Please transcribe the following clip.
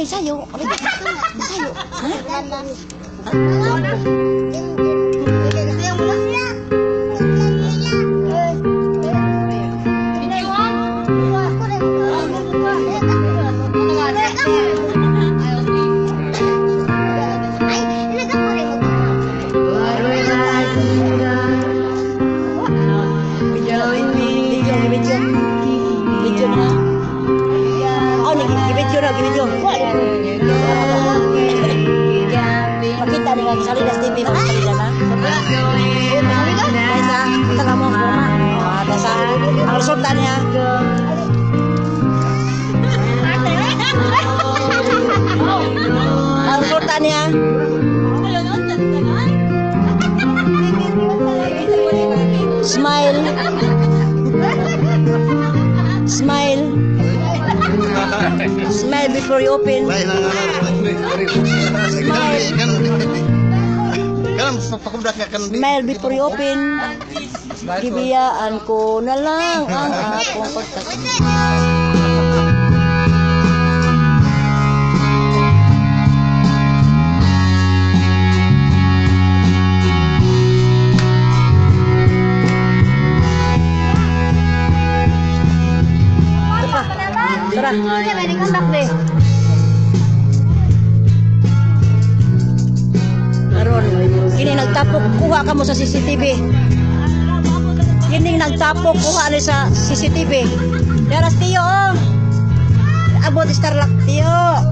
Sayo. Sayo. Ha? Video, video. Video na. Oh, video na, video. Makita ni nga Salinas TV, mga na. Guys, kita ka mo forma. Ah, guys, ang resulta niya. Ang resulta niya. Smile. Smile. Smile before you open. Smile. Smile before you open. Gibiyaan ko na lang ang akong pagkasama. Tara. Karon, kini nagtapok kuha ka mo sa CCTV. Kini nagtapok kuha ni sa CCTV. Daras tiyo oh. Abot Starlock tiyo.